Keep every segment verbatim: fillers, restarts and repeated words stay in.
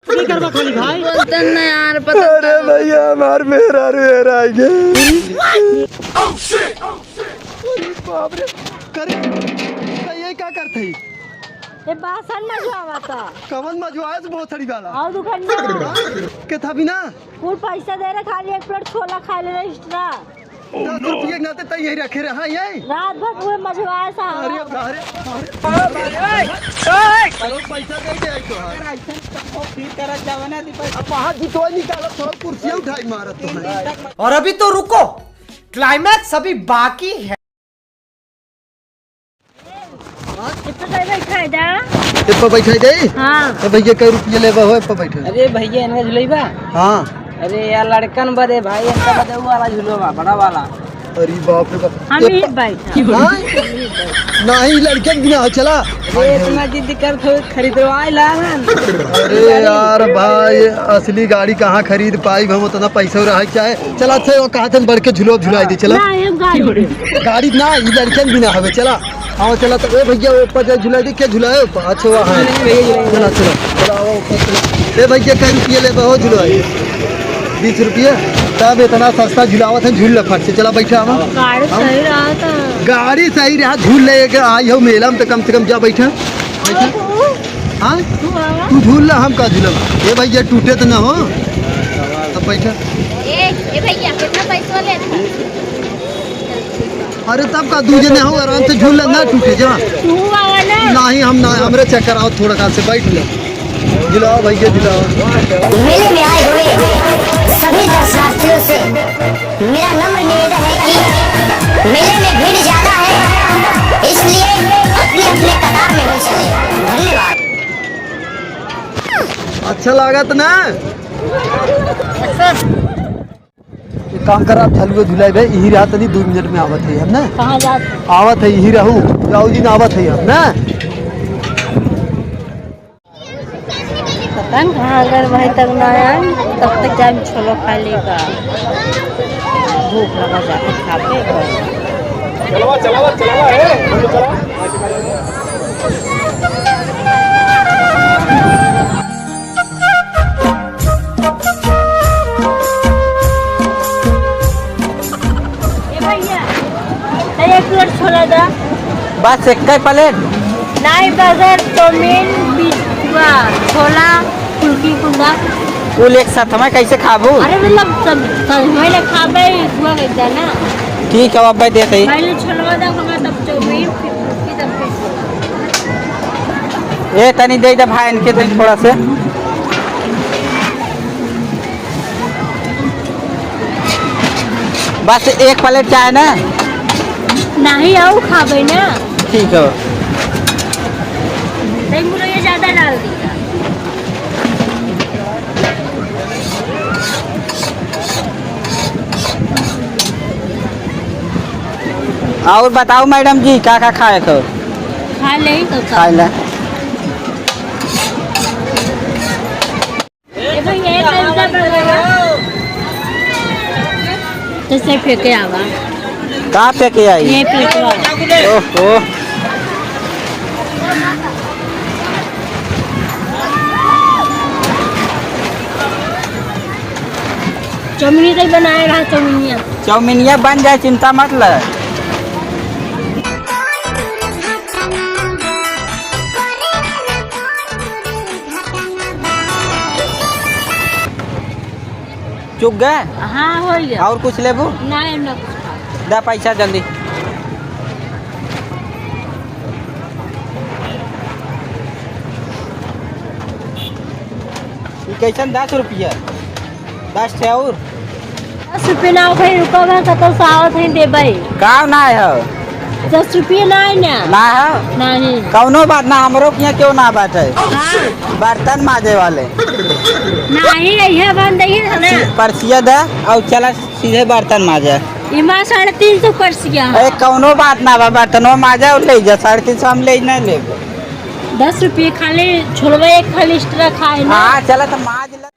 नहीं करबा खाली भाई। बोलते ना यार, पता अरे भैया, हमार मेहरारू हेराई गई। अरे बाप रे, करे, त ये का करत हई? ये बासन मजवावत ह। कवन मजवाए से भोसड़ी वाला? और दुकान में। के था बिना? कुल पैसा दे रहे, खाली एक प्लेट छोला खा ले रहे extra। दस रुपये के नाते तई यही रखे रहा ये। रात भर पूरे मजवाए सा। अरे, अरे, अरे। अरे, पैसा दे दे आई तो है। अगर ऐसा सबको फिर करत जावे ना, दीपक। अब बाहर जुतवा निकालो, थोड़ा कुर्सी उठाई मारत तो है। और अभी तो रुको, climax अभी बाकी है। हाँ? ए पे बैठाई दे। ए पे बैठाई दे? हाँ। तो भैया, कै रुपया लेबा हो, ए पे बैठे? अरे भैया, इनका झुलैबा? हाँ। अरे यार, लड़कन बदे भाई, इनका बदे वो वाला झुलवा, बड़ा वाला। अरे बाप रे बाप। हम ये ही प-, बैठा। हाँ? नहीं, लड़कन बिना हो, चला। अरे इतना जिद करत हो, खरीदवाए ला ना। अरे यार भाई, असली गाड़ी कहाँ खरीद पाई हम, उतना पैसा रहा चाहे। चला, अच्छा, वो कहा था, बढ़ के झुलवा झुलाई दे, चला। ना, ये गाड़ी। गाड़ी ना, ये लड़कन बिना हवे, चला। हाँ, चला तो, ए भैया, वो ऊपर जा, झुला दे, क्या झुलाए ऊपर? अच्छा, वहाँ है। चला, चला, चला, आओ, ऊपर चला। ए भैया, कै रुपया लेबा हो झुलवा? बीस रुपया? तब इतना सस्ता झुलावत है, झूल ले फट से, चला, बैठा हम। गाड़ी हम सही रहा था। गाड़ी सही रहा, झूल ले, एक आई हो मेला में, तो कम से कम जा, बैठा, बैठा। हाँ? तू आवा। तू झूल ले, हम का झूलब? ए भैया, टूटे तो ना हो, अब बैठा। ए, ए भैया, कितना पैसा लेता? अरे तब का, दू जने हो, आराम से झूल ले, ना टूटे जा। तू आवा ना। नहीं, हम ना, हमरे चक्कर आओ, थोड़ा काल से बैठ ले। दिलाओ भैया, दिलाओ। मेले में आए हुए सभी दर्शनार्थियों से मेरा नम्र निवेदन है कि मेले में भीड़ ज्यादा है, इसलिए अपने अपने कतार में ही चले। धन्यवाद। अच्छा लागत ना? एक काम करा, थलुए झुलाए बे, यही रहा तनी, दो मिनट में आवत है हम ना। कहाँ जात? आवत है, यही रहू, जाऊ जी ना, आवत है हम ना। पता न कहाँ अगर भाई तक ना आए, तब तक जाए छोलो खा लेगा। भूख लगा जाके खा के घर। चलावा, चलावा, चलावा, ए, चला। ए भैया, तो एक प्लेट छोला दा। बस एक ही प्लेट? नहीं, बर्गर, चाउमीन, पिज्जा, छोला, फुल्की, कुंदा। कुल एक साथ में कैसे खाबू? अरे मतलब सब, सब में ले खाबे, हुआ कैसा ना। ठीक है, अब भाई देते ही। पहले छोलवा दा, हमारा तब चाउमीन, फिर फुल्की, तब पिज्जा। ए, तनी दे दे भाई इनके, तनी थोड़ा से। बस एक प्लेट चाहे ना? नहीं, और खाबे ना। ठीक है। नहीं, मुझे ये ज्यादा डाल दीजिए। और बताओ मैडम जी, का का खाए को? खा ले तो का? खा ले। ये तो ये तो इधर पर लगा। तो से फेंके आवा। का फेंके आई? ये फेंकवा। ओहो। चौमिनी तो बनाए रहा, चौमिनिया। चौमिनिया बन जाए, चिंता मत ले। चुक गए? हाँ, हो गया। और कुछ लेबू? नहीं, हम ना कुछ खाओ। दा पैसा जल्दी। ई कैसन? दस रुपया? दस ठे और? दस रुपये ना हो भाई, रुको भाई, कतौ से आवत है देबै। का ना है? दस रुपये ना है ना? ना है? नहीं। कौनो बात ना, हमरो के यहाँ क्यों ना बाटे? हाँ। बर्तन माजे वाले। नहीं, यही बंद ही है ना। परसिया दा और चला सीधे बर्तन माजे। इमा साढ़े तीन सौ परसिया है। अरे कौनो बात ना बा, बर्तनवा माजे और ले जा, साढ़े तीन सौ हम ले ना लेब। दस रुपये खाली छोड़बे, एक खाली extra खाए ना। हाँ, चला तो माज ले।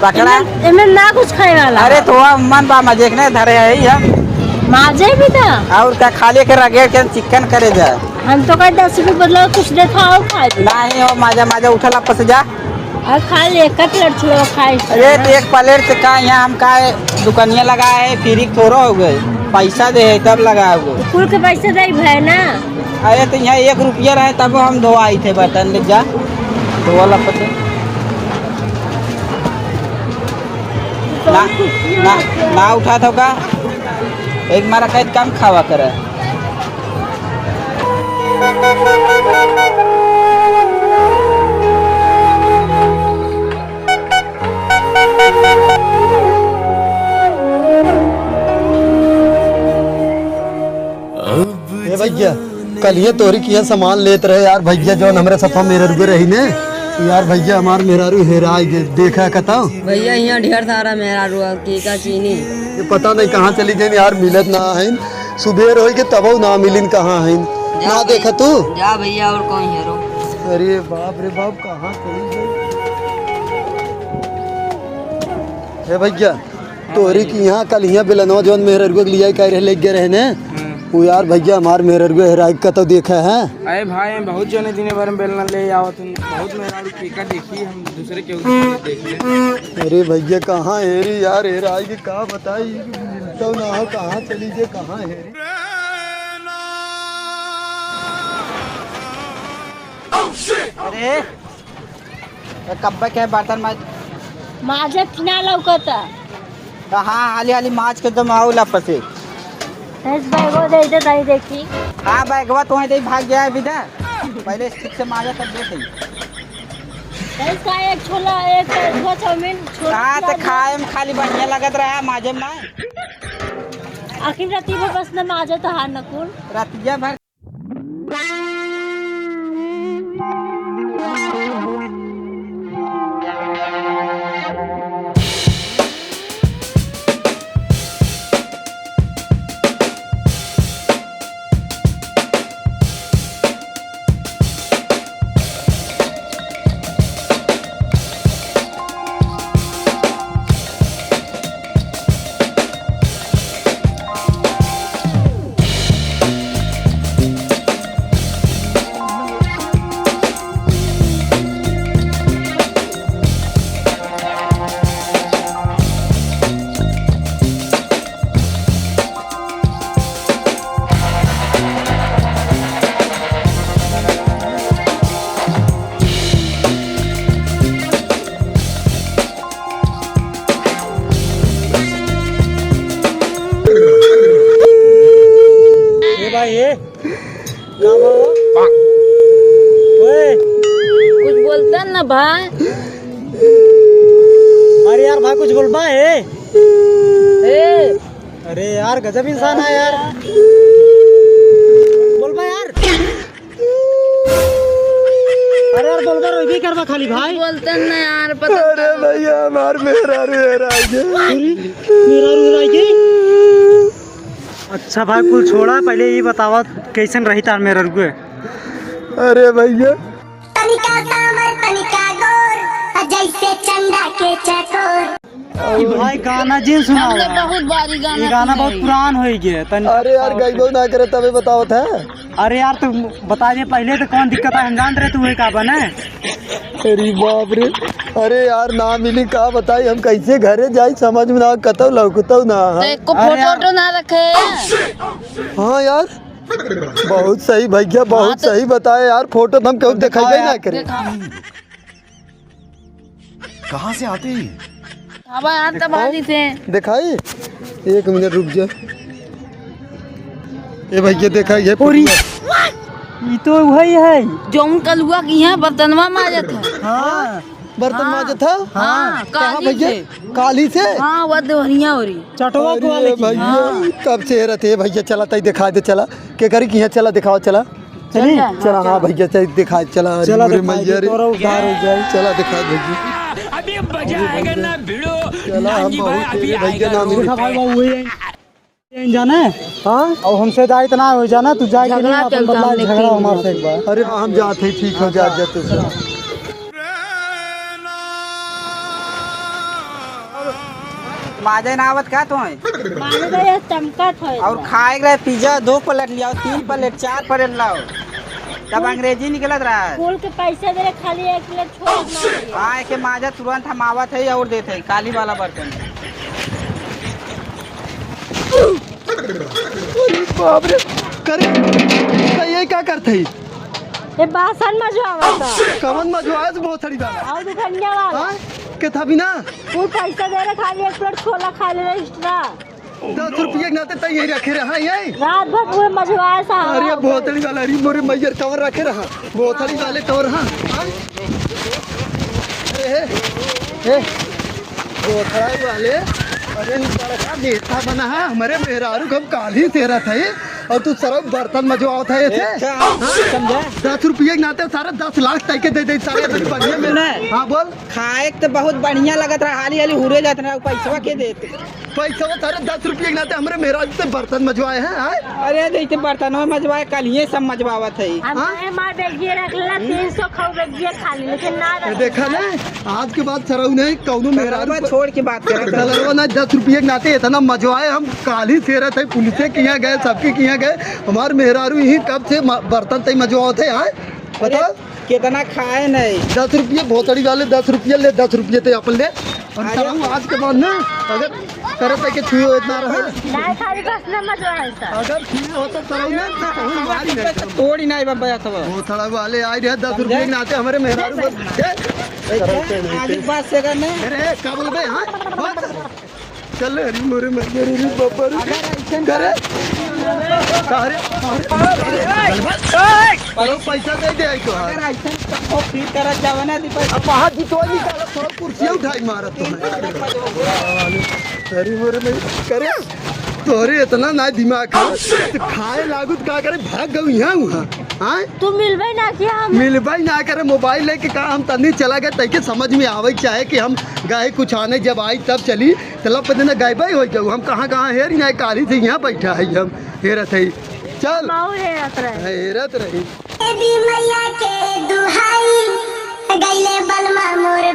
पकड़ा। एमे, एमे ना कुछ खाए वाला। अरे तो वह मन बा मजे के नहीं धरे है हम। माजे भी था। और का खाली के रगेड़ के चिकन करे जा। हम तो कहे दस रुपये बदला कुछ देता हो खाए। नहीं हो, माजा, माजा उठा ला पसे जा। और खा ले, एक प्लेट छोड़ो खाए। अरे, तो एक प्लेट से का, यहाँ हम का दुकानिया लगा है, फ्री थोड़ा हो गए, पैसा दे है तब लगा हो गए। कुल के पैसे दे भाई ना। अरे, तो यहाँ एक रुपया रहे तब हम धोआई थे बर्तन, ले जा, धोआ ला पसे। ना, ना, ना उठा थो का, एक मारा कहे कम खावा करे। ए भैया, कल ये तोरी किहाँ सामान लेत रहे यार भैया, जौन हमरे सफा मेहरारू रही ने, यार भैया, हमार मेहरारू हेराई गए, देखा कतौ? भैया, यहाँ ढेर सारा मेहरारू है, के का चीनी। ये पता नहीं कहाँ चली गई यार, मिलत ना है। सुबेर होई के तबो ना मिलिन, कहाँ हईन? जा ना भैया, देखा तू? जा भैया, और कौन हेरो? अरे बाप रे बाप, कहाँ चली गई? हे भैया, तोरी की यहाँ कल यहाँ बेलनवा जौन मेहररुआ के लिया कह रहे, ले गए रहे ने। हम्म। वो यार भैया, हमार मेहररुआ हेराई कतौ देखा है? अरे भाई, हम बहुत जने दिने भर में बेलना ले आवत हन, बहुत मेहरारू के का देखी हम। दूसरे के उधार देख ले। अरे भैया, कहाँ हेरी यार, हेराई के का बताई, मिलतौ ना हो, कहाँ चली गए, कहाँ हेरी? अरे, ए, कब्बे के बर्तन माज। माजत ना लौकता। तो हाँ, हाली हाली माज के जमाओ लापसे। बस बैगो दे दे, दाई देखी। हाँ, बैगवा तो दे, भाग गया है विदा। पहले ठीक से माजा तब दे दे। बस का एक छोला, एक दो चाउमीन, छोला हाँ, तो खिला दे। खाए में खाली बढ़िया लगत रहा, माजे में ना। आखिर राती में बस न माजा तो हार न कुल। रतिया भर ए भाई, ए। का बा हो? ओए। कुछ बोलता ना भाई। अरे यार भाई, कुछ बोलबा है? ए। अरे यार, गजब इंसान है यार। बोलबा यार। अरे यार, बोलबा, रोइबे करबा खाली भाई। बोलते ना यार, पता अरे भैया, हमार मेहरारू हेराई गई। अरे, मेहरारू हेराई गई? अच्छा भाई, कुल छोड़ा, पहले ये बतावा, कैसन रही तार मेहरारू के? अरे भैया। तनिका सामर, तनिका गोर, जैसे चंदा के चकोर। भाई, गाना जिन सुनावा। हमने बहुत बारी गाना ये गाना सुने बहुत हैं। पुरान हो गया, तन अरे यार, गइबो ना करे, तबे बतावत है। अरे यार, तू बता दे पहले तो कौन दिक्कत है, हम जान रहे तू है का बने। अरे बाप रे, अरे यार, ना मिली, का बताई, हम कैसे घरे जाई, समझ में ना, कतौ लौकतौ ना। तो एको अरे फोटो यार। वोटो ना रखे। हाँ यार, बहुत सही भैया, बहुत हाँ, तो सही बताए यार, फोटो तो हम कहूँ दिखाओ दिखाई ना यार। करे। दिखाओ। कहाँ से आते हैं? हवा यार तबाही से। दिखाई? एक मिनट रुक जा। ए भाई, ये देखा, ये अरे, ई तो वही है। जौन कलुआ की यहाँ बर्तनवा माजत है। हाँ, बर्तन हाँ। माजत है? हाँ, कहाँ काली भैया? से। काली से? हाँ, वह देवरिया हो रही। चटवा अरे को वाले की। भैया, हाँ। कब से रहते हैं भैया, चला तई दिखा दे, चला। के करी की यहाँ, चला दिखाओ, चला। चली? चल जा। चला, हाँ भैया, चल दिखा, चला, अरे चला मोरे दिखा मैया दे, रे। तोरा उद्धार हो जाए। चला दिखा भैया। अभी मजा आएगा ना भिड़ो। चला, हम बहुत तेरे भैया ना मिले। देखा भाई, वो वही है। ये जाने? हाँ? और हमसे जाए इतना हो जाना, तू जाए के नहीं, झगड़ा अपन चलता बदला हमने झगड़ा तीन हमारे से एक बार। अरे हाँ, हम जाते ही ठीक हो जा, जा तू। माजे ना आवत का तोहे? माजे तो ये चमकत है। और खाए के रहे पिज्जा, दो प्लेट लियाओ, तीन प्लेट, चार प्लेट लाओ। तब अंग्रेजी निकलत रहा। कुल के पैसा दे रहे, खाली एक प्लेट छोला मांगे। हाँ, एके माजा तुरंत हम आवत है और देत है, काली वाला बर्तन। अरे बाप रे, करे, तो ये का करत है? ये बासन मजवावत है। कवन मजवावत है भोसड़ी वाला? और दुकनिया वाला। हाँ? के था बिना? वो पैसा दे रहे, खाली एक प्लेट छोला खा ले रहे extra। दस रुपये के नाते तई यही रखे रहा, ये? रात भर पूरे मजवाए सा। अरे भोसड़ी वाला, अरे मोरे मैयर कवर रखे रहा, भोसड़ी वाले कवर, हाँ, हाँ? अरे हे, हे, भोसड़ा वाले, अरे तू बड़का नेता बना है, हमरे मेहरारू के हम काली से रहत है, और तू सरौ बर्तन मजवावत है ऐसे? अच्छा, हाँ? समझा? दस रुपये के नाते सारा दस लाख तई के दे दे, सारे बड़ी बढ़िया में। नहीं। हाँ, बोल। खाए के तो बहुत बढ़िया लगत रहा, हाली हाली हुरे जात रहा, पैसवा के देते? पैसा वो सारे दस रुपये के नाते हमरे मेहरारू से बर्तन मजवाए हैं, आय? अरे, जैसे बर्तनवा मजवाए, कल ये सब मजवावत है। हम हाँ? कहे मार बेगिए रख लेला, तीन सौ खाऊ बेगिए खा ले, लेकिन ना ये रख देखा ना, आज के बाद सरऊ नहीं, कौनो मेहरारू कलरवा पर छोड़ के बात करत है। कलरवा ना, दस रुपये के नाते इतना मजवाए, हम काली से रहत है, पुलिसे किहाँ गए, सबके किहाँ गए, हमार मेहरारू यहीं कब से म-, बर्तन तई मजवावत है, आय? अरे, बताओ। कितना खाए नहीं? दस रुपये भोसड़ी वाले, दस रुपये ले, दस रुपये ते अपन ले। हम अरे। सरऊ आज के बाद ना, अगर करे तई के छुए इतना रहा। नहीं, खाली बस न मजवाए सा। अगर छुए हो तो सरऊ ना, तो कहूँ मारी नहीं। तोड़ी नहीं बाबा, अथवा। भोसड़ा वाले आए रहे, दस रुपये के नाते हमरे मेहरारू बस। ए, ए, आज बात से करने। अरे, का बोलबे, हाँ? बात। चल, अरे मोरे मर गए रे बाबा रे। अगर ऐसन करे। का रे? अरे, अरे, अरे, अरे, पैसा दे दे, आई तो। अगर ऐसन कहो फिर करा जावे ना, दीपक। अब बाहर जी तो निकालो, थोड़ा कुर्सियाँ उठाई मारत तो। अरे मोरे मर करे। तोरे इतना ना दिमाग है। तो खाए लागू तो का करे, भाग गऊ यहाँ वहाँ। हाँ? तू मिलबे ना किया हम। मिलबे ना करे, मोबाइल लेके का हम तनी चला गए, तैके समझ में आवे के चाहे कि हम गए कुछ आने, जब आई तब चली। चला, पता ना गायबे हो जाऊ। हम कहाँ, कहाँ हेरी ना, काली से यहाँ बैठा है, हम हेरत है। चल। माऊ हेरत रहे। हाँ, हेरत रही। देवी मैया के दुहाई, गइले बलमा मोर